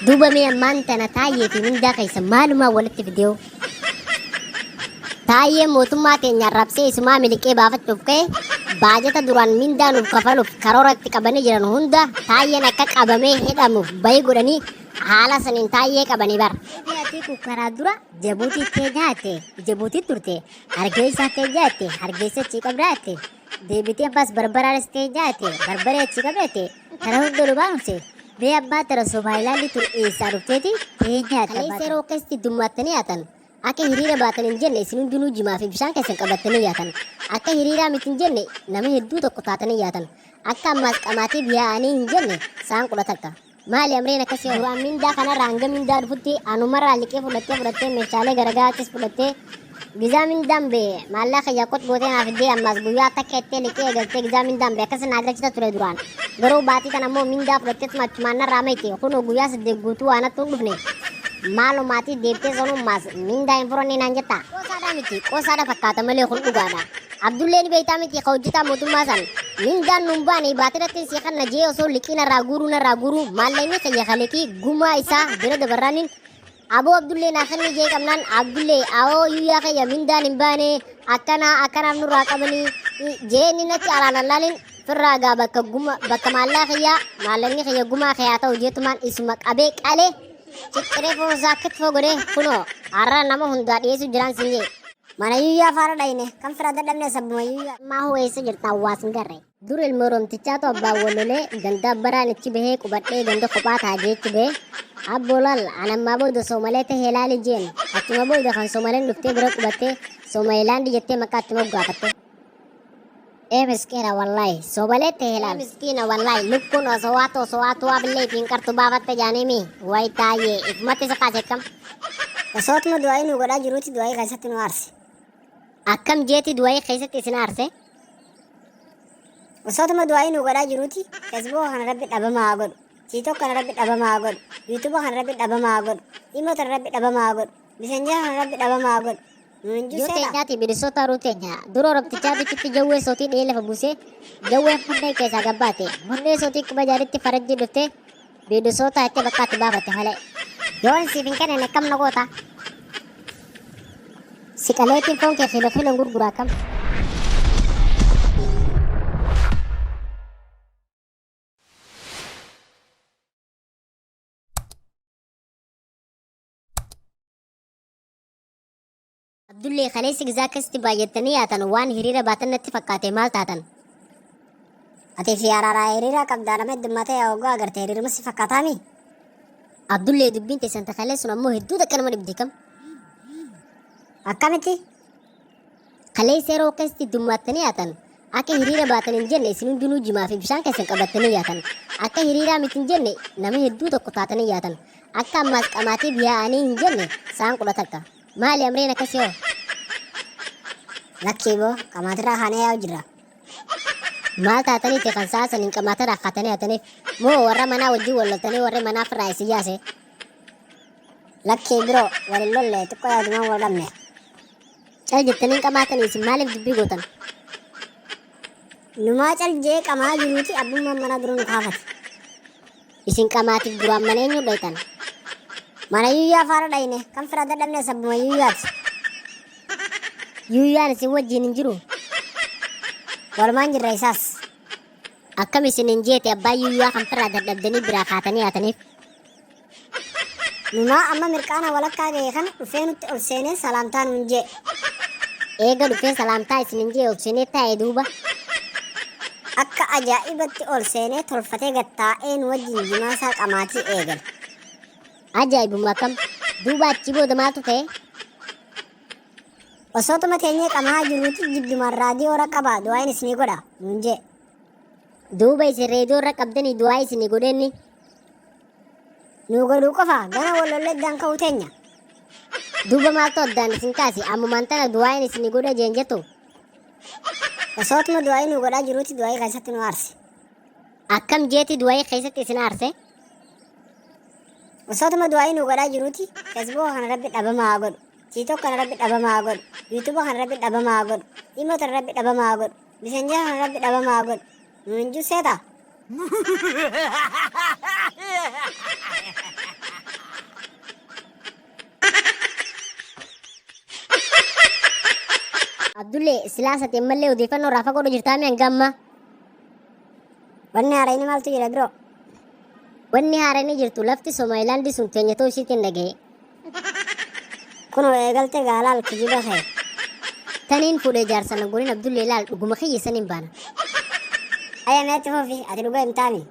Duuba mee ammaan tana Taayyee fi mindaa keessa maalumaa walitti fidee? Taayyeen mootummaa teenya arrabsee isumaa miliqee baafachuuf ka'e baajata duraan mindaa nuuf kafaluuf karoora itti qabanii jiran hunda Taayyeen akka qabamee hidhamuuf bayii godhanii haala saniin Taayyee qabanii bara. Atiku karaa dura Jabuutii tee nyaatte, Jabuutii turte, Hargeysaa tee nyaatte, Hargeysa achii qabdaa jette, deebitee ammas Barbaraanis tee nyaatte, Barbaree achii qabda jette, kana hunda nu baanumse. Mee ammaa tana Somaalilaandi tun eessaa dhufteeti tee nyaatte? Kaleessa yeroo akkasitti dummaattanii haatan akka hiriira baatan hin jenne isin hundinuu jimaa fi bishaan keessan qabattanii yaatan. Akka hiriiraa miti hin jenne nama hedduu tokko taatanii yaatan. Akka ammaas qamaatiif yaa'anii hin jenne sa'aan 11. Maali amreen akkasii hoo? Duraan mindaa kanarraa hanga mindaa dhufutti anumarraa liqii fudhattee fudhattee meeshaalee garagaraattis fudhattee gizaa mindaan bee maallaa kiyya qot gootee naa fiddee ammaas guyyaa takka jettee liqii eegaltee gizaa mindaan bee akkas naa galchita ture duraan. Garuu baatii tana immoo mindaa fudhatteetuma achumaan narraa mayte kunoo guyyaa 8 guutuu waa nattu hin dhufne. Maaloo maatii deebitee sanuu ammaas mindaa hin furannee naan jetta. Qoosaadhaa miti qoosaadha fakkaata malee kun dhugaadha. Abdullee ni beektaa miti ka hojjetaa mootummaa san mindaan nuun baane baatirratti sii kanna jee osoo liqii narraa guuruu narraa guuruu maallaqni kiyya ka liqii gumaa isaa bira dabarraaniin aboo Abdullee naa kenni jee qabnaan Abdullee awoo yuyyaa kiyya mindaan hin baane akkanaa akkanaaf nurraa qabanii jee inni natti araanallaalin firraa gaa bakka guma bakka maallaa kiyyaa maallaqni kiyya gumaa kee haa ta'u jeetumaan isuma qabee qalee cicciree foon isaa kitfoo godhee kunoo har'a nama hundaa dhiyeessuu jiraan siin jee. Mana yuyyaa faana dhayne kan fira dadhabne sabbuma yuyyaa. Ammaa hoo eessa jirta hawaas hin garre. Dur ilma Oromtichaatu abbaan wal lolee ganda abbaraan ichi bahee qubadhee ganda kophaa ta'a jeechi bahee abboo laal an ammaa booda soomalee tahee laali jeen achuma booda kan soomaleen dhuftee bira qubattee Soomalilaandi jettee maqaa itti moggaafatte. Ee miskiina wallaahi soomalee tahee laal. Ee miskiina wallaahi lukkuun osoo waatu osoo waatu waa billee ifiin qartu baafatte jaaniimi way taayyee ifumatti si kaase akkam. Osootuma du'aa'ii nu godhaa jiruuti du'aa'ii keessatti nu aarse. Akkam jeeti du'aa'ii keessatti isin aarse? Osootuma du'aa'ii nu godhaa jiruuti Facebook kana rabbi dhabamaa haa godhu. TikTok kana rabbi dhabamaa haa godhu. YouTube kana rabbi dhabamaa haa godhu. Imo kana rabbi dhabamaa haa godhu. Messenger kana rabbi dhabamaa haa godhu. Nuun hin Yoo jiru teenyaati Minnesota ruu teenya dura Oromtichaa bichitti jawwee sootii dhee lafa buusee jawween munnee keessaa gabbaate munnee sootii quba jaaritti farajjii dhuftee Minnesota jettee bakka itti baafatte malee. Yoon siif hin kennine akkam na goota? Si qaleetiin foon kee kiiloo kiiloon gurgura akkam? Abdullee kaleessi gizaa akkasitti baay'attanii yaatan waan hiriira baatan natti fakkaate maal taatan? Ati fi araaraa hiriira qabdaa nama heddummaatee yaa oggaa agarte hiriiruma si fakkaataami. Abdullee dubbiin teessan ta kaleessun sun ammoo hedduu takka nama dhibdi kam? Akkamitti? Kaleessa yeroo akkasitti heddummattanii yaatan akka hiriira baatan hin jenne isin hundinuu jimaa fi bishaan keessan qabattanii yaatan. Akka hiriiraa miti hin jenne nama hedduu tokko taatanii yaatan. Akka ammaas qamaatiif yaa'anii hin jenne sa'aan 11. Maali amreen akkasii hoo? Lakkii boo qamaatirraa kaanee yaa'u jirra. Maal taataniiti kan sa'a saniin qamaatirraa kaatanii yaataniif? Moo warra manaa wajjin wal loltanii warri manaa firraa isin yaase? Lakkii biroo wal hin lolle xiqqoo yaadumaan wal dhabne. Cal jettanii hin qamaatanii isin maaliif dubbii gootan? Numaa cal jee qamaa jiruuti abbummaan manaa dura nu kaafate. Isin qamaatiif duraan mana eenyu dhaytan? Mana yuyyaa faana dhayne kan fira dadhabne sabbuma yuyyaati. Yuyyaan isin wajjin hin jiru. Walumaan jirra isaas. Akkam isin hin jeete abbaan yuyyaa kan firraa dadhabdanii biraa kaatanii haataniif? Numaa amma mirqaana walakkaa gahe kana dhufee nutti ol seenee salaamtaa nuun jee. Eega dhufee salaamtaa isin hin jee ol seenee taa'e duuba. Akka ajaa'ibatti ol seenee tolfatee gad taa'ee nu wajjin jimaasaa qamaatii eegale. Ajaa'ibuma akkam! Duuba achii booda maaltu ta'e? Osootuma teenyee qamahaa jirruuti jiddumaan raadiyoo irra qabaa du'aayin isinii godha nuun jee. Duuba isin reediyoo irra qabdanii du'aa isinii godheenni. Nuu godhuu qofa gana wal lollee addaan ka'uu teenya. Duuba maaltu addaan isin kaase ammumaan tana du'aayin isinii godha jeen jettu. Osootuma du'aayii nuu godhaa jiruuti du'aayii keessatti nu aarse. Akkam jeeti du'aayii keessatti isin aarse? Osootuma du'aayii nuu godhaa jiruuti Facebook kana rabbi dhabamaa haa godhu. TikTok kana rabbi dhabamaa haa godhu. YouTube kana rabbi dhabamaa haa godhu. Imo kana rabbi dhabamaa haa godhu. Messenger kana rabbi dhabamaa haa godhu. Nuun hin jiru seetaa? Abdullee silaas ati ammallee odeeffannoo irraa fagoodha jirtaami hanga ammaa. Wanni haarayni maaltu jira bro? Wanni haarayni jirtu lafti Somaalilaandii sun teenya ta'uu ishiitiin dhagahe. Kunoo eegalte gaa laal kijiba kee. Taniin fuudhee jaarsa na godhin Abdullee laal dhuguma kiyya saniin baana. Aya mee itti fufi ati dhuga himtaami.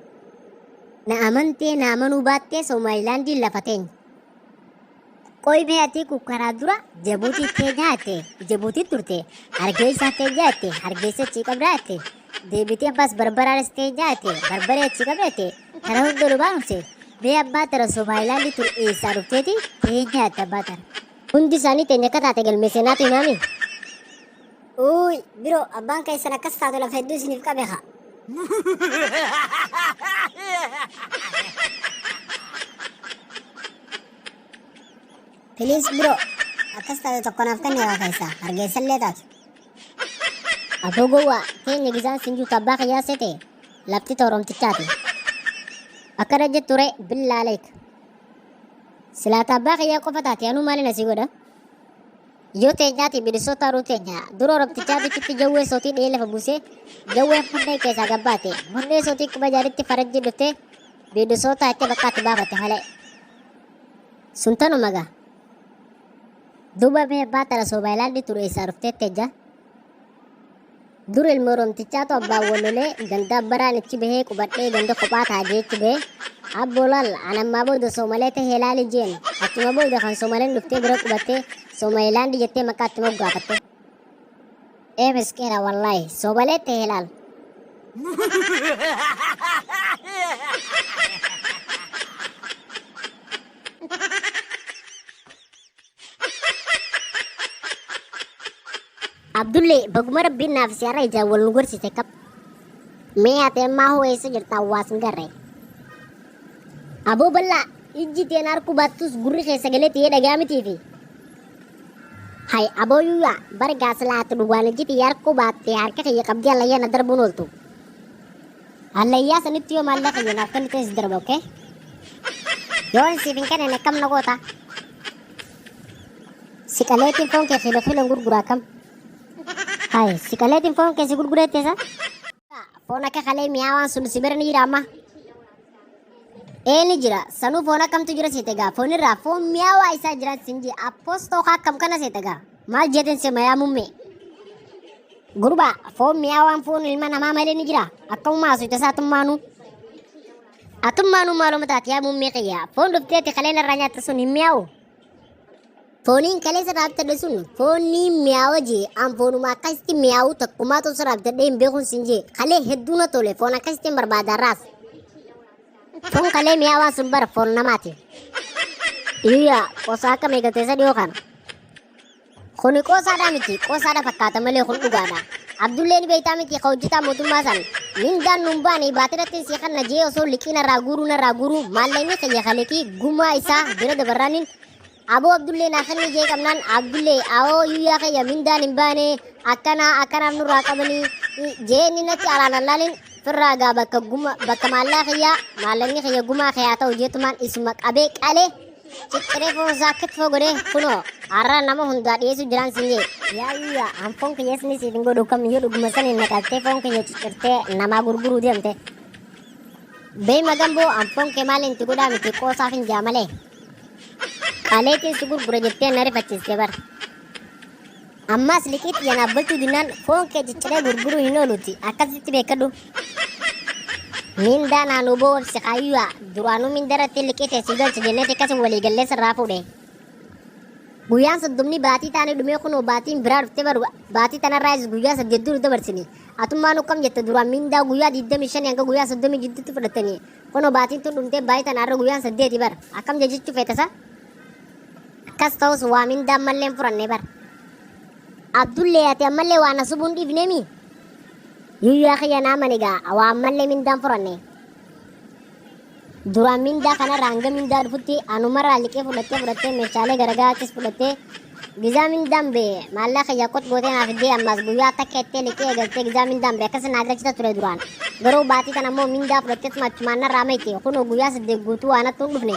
Na amantee na amanuu baattee Somaalilaandiin lafa teenya. Qoy mee atii kun karaa dura Jabuutii tee nyaatte Jabuutii turte Hargeysaa tee nyaatte Hargeysa achii qabdaa jette deebitee ammas Barbaraanis tee nyaatte Barbaree achii qabda jette kana hunda nu baanumse mee abbaa tana Somaalilaandii tun eessaa dhufteeti tee nyaatte abbaa tana. Hundi isaanii teenya akka taate galmee seenaatu himaami. Uuy biro abbaan keessan akkas taatu lafa hedduu isiniif qabe kaa. Please bro akkas taate tokko naaf kenni waa keessaa hargeessallee taatu. Aboo gowwaa teenya gizaan sin juutu abbaa kiyyaa seete lafti tooromtichaati. Akkana jettu ree billaa aleek. Silaata abbaa kiyyaa qofa taate anuu maalin asii godha? Yoo teenyaati bilisoo taaruu teenya dura oromtichaa bichitti jawwee sootii dhihee lafa buusee jawween munnee keessaa gabbaate munnee sootii quba jaaritti farajjii dhuftee bilisoo taate bakka ati baafatte malee. Sun tanuma gaa. Duuba mee abbaa tana Somaalilaandi ture eessaa dhuftee teejja? Dur ilma Oromtichaatu abbaan wal lolee ganda abbaraan ichi bahee qubadhee ganda kophaa ta'a jeechi bahee abboo laal an ammaa booda Soomalee tahee laali jeen achuma booda kan Soomaleen dhuftee bira qubattee Soomalilaandi jettee maqaa itti moggaafatte. Ee miskiina wallaahi Soomalee tahee laal. Abdullee baguma rabbiin naaf si har'a ijaan wal nu gorsiise kap. Mee ati ammaa hoo eessa jirta hawaas hin garre. Aboo bal'aa ijji teen harkuu baattus gurri kee sagalee tiyee dhagaa mitiifi. Hay aboo yuuyaa bar gaa silaa ati dhugaan ijji tiyya harkuu baatte harka kiyya qabdee hallayyaa na darbuun ooltu. Hallayyaa sanitti yoo maallaqa kiyya naaf kennite si darba okay? Yoon siif hin kennine akkam na goota? Siqaleetiin foon kee kiiloo kiiloon gurgura akkam? Hay siqaleetiin foon kee si gurgureette isa? Foon akka kalee mi'aawaan sun si bira ni jira amma. Ee ni jira. Sanuu foon akkamtu jira seete gaa. Foon irraa foon mi'aawaa isaa jira sin jee. Apostoo akkam kana seete gaa. Maal jeeteen se mayaa mummee. Gurbaa foon mi'aawaan foon ilma namaa malee ni jira. Akkamuma haasofte isaa atummaanuu. Atummaanuu maaluma taate yaa muummee kiyya. Foon dhufteeti kaleen irraa nyaatte sun hin mi'aawu. Fooniin kalee sirraa bitadhe sun foonni mi'aawa jee an foonuma akkasitti mi'aawu takkumaatu sirraa bitadhee hin beekuun sin jee kalee hedduu na tole foon akkasitti hin barbaada raas. Foon kalee mi'aawaan sun bara foon namaati. Iyyaa qosaa akka meeqatee isa dhiyoo kana. Kuni qoosaadhaa miti, qoosaadha fakkaata malee kun dhugaadha. Abdullee ni beektaa miti ka hojjetaa mootummaa san. Mindaan nuun baane baatiratti sii kanna jee osoo liqii narraa guuruu narraa guuruu maallaqni kiyya ka liqii gumaa isaa bira dabarraaniin aboo Abdullee naa kenni jee qabnaan Abdullee awoo yuyyaa kiyya mindaan hin baane akkanaa akkanaaf nurraa qabanii jee inni natti araanan laalin firraa gaa bakka guma bakka maallaa kiyyaa maallaqni kiyya gumaa kee haa ta'u jeetumaan isuma qabee qalee Cicciree foon isaa kitfoo godhee kunoo har'a nama hundaa dhiyeessuu jiraan siin jee. Yaa iyya an foon kiyya isni siif hin godhu kam yoo dhuguma saniin na qaltee foon kiyya ciccirtee namaa gurguruu deemte. Beema gamboo an foon kee maaliin itti godhaa miti qoosaaf hin jaa malee. Qaleetiin si gurgura jettee na rifachiiste bar. Ammaas liqii tiyya naaf galchuu dinnaan foon kee cicciree gurguruu hin ooluti akkasitti beekadhu. Mindaa naa nuu boo obsi kaayyuyaa duraanuu minda irratti liqii tee sii galcha jenneeti akkasi walii gallee sirraa fuudhe. Guyyaan soddomni baatii taane dhumee kunoo baatiin biraa dhufte baru baatii tanarraayis guyyaa saddeet duru dabarsini. Atummaanuu kam jette duraan mindaa guyyaa 25 hanga guyyaa 30 jidduutti fudhattanii kunoo baatiin tun dhumtee baatii tana har'a guyyaan saddeeti bar akkam jechuu feetasa? Akkas ta'us waa mindaa ammallee hin furanne bar. Abdullee ati ammallee waa na subuun dhiifneemi? Yuyyaa kiyya naa mani gaa waa ammallee mindaan furanne. Duraan mindaa kanarraa hanga mindaa dhufutti anumarraa liqii fudhattee fudhattee meeshaalee garagaraattis fudhattee gizaa mindaan bee maallaqa kiyya qot gootee naa fiddee ammaas guyyaa takka ittee liqii eegaltee gizaa mindaan bee akkas naa galchita ture duraan. Garuu baatii tana immoo mindaa fudhatteetuma achumaan narraa mayte kunoo guyyaa saddeet guutuu waa nattu hin dhufne.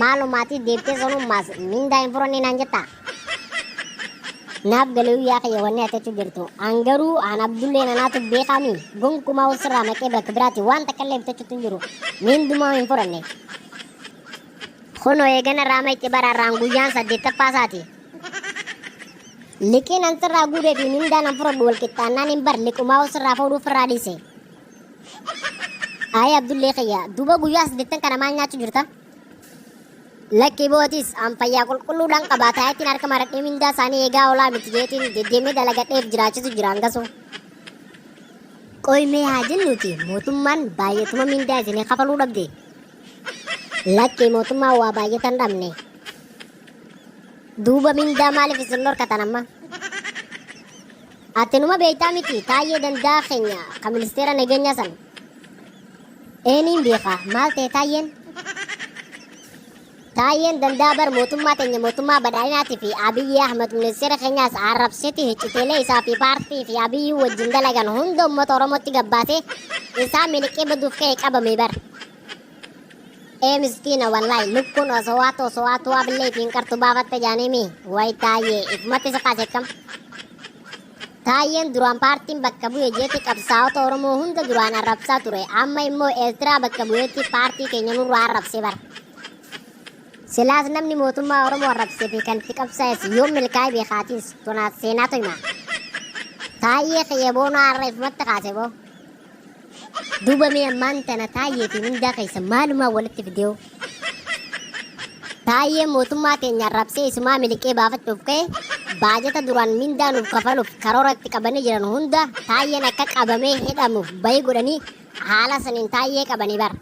Maalumaatii deebitee sanummaas mindaa hin furannee naan jettaa? Naaf galee yaa kiyya wanni ati jechuu jirtu. An garuu an Abdulleen anaatu beekaami. Gonkumaa sirraa maqee bakka biraati waan takka illee bitachuutu hin jiru. Mindumaa hin fudhanne. Kunoo eegana raama itti baraarraan guyyaan 8ffaa isaati. Liqiin an sirraa guuree fi mindaan an fudhadhu wal qixxaannaan hin bar liqumaa sirraa fuudhuuf irraa dhiise. Ayi Abdullee kiyya, duuba guyyaa 8 kana maal nyaachuu jirta? Lakki bootis an fayyaa qulqulluudhaan qabaa taa'eetiin harka maradhee mindaa isaanii eegaa oolaa miti jeetiin deddeemee dalagadheef jiraachisu jira hangasu. Qoy mee haa jennuuti mootummaan baay'atuma mindaa isinii kafaluu dhabde. Lakki mootummaan waa baay'atan dhabne. Duuba mindaa maaliif isin dhorkatan amma? Ati numa beektaa miti Taayyee Dandaa keenya ka ministeera nageenyaa san. Eeniin beeka maal ta'e Taayyeen? Taayyeen Dandaa bar mootummaa teenya mootummaa badhaadhinaatii fi Abiyyi Ahmad ministeera keenyaas arrabseeti hicciteelee isaa fi paartii fi Abiyyi wajjin dalagan hunda uummata Oromootti gabbaasee isaa miliqee baduuf ka'e qabame bar. Ee miskiina wallahi lukkuun osoo waatu osoo waatu waa billee ifiin qartu baafatte jaaniimi way Taayyee ifumatti si kaase akkam. Taayyeen duraan paartiin bakka bu'e jeeti qabsaa'ota Oromoo hunda duraan arrabsaa ture amma immoo Eertiraa bakka bu'eetti paartii keenya nurraa arrabse bara. Silaas namni mootummaa Oromoo arrabsee fi kan itti qabsaa'es yoom milkaa'ee beekaatiis tona seenaatu hima. Taayyee kiyya boonaa har'a ifumatti kaase boo. Duuba mee ammaan tana Taayyee fi mindaa keessa maalumaa walitti fidee? Taayyeen mootummaa teenya arrabsee isumaa miliqee baafachuuf ka'e baajata duraan mindaa nuuf kafaluuf karoora itti qabanii jiran hunda Taayyeen akka qabamee hidhamuuf bayii godhanii haala saniin Taayyee qabanii bara.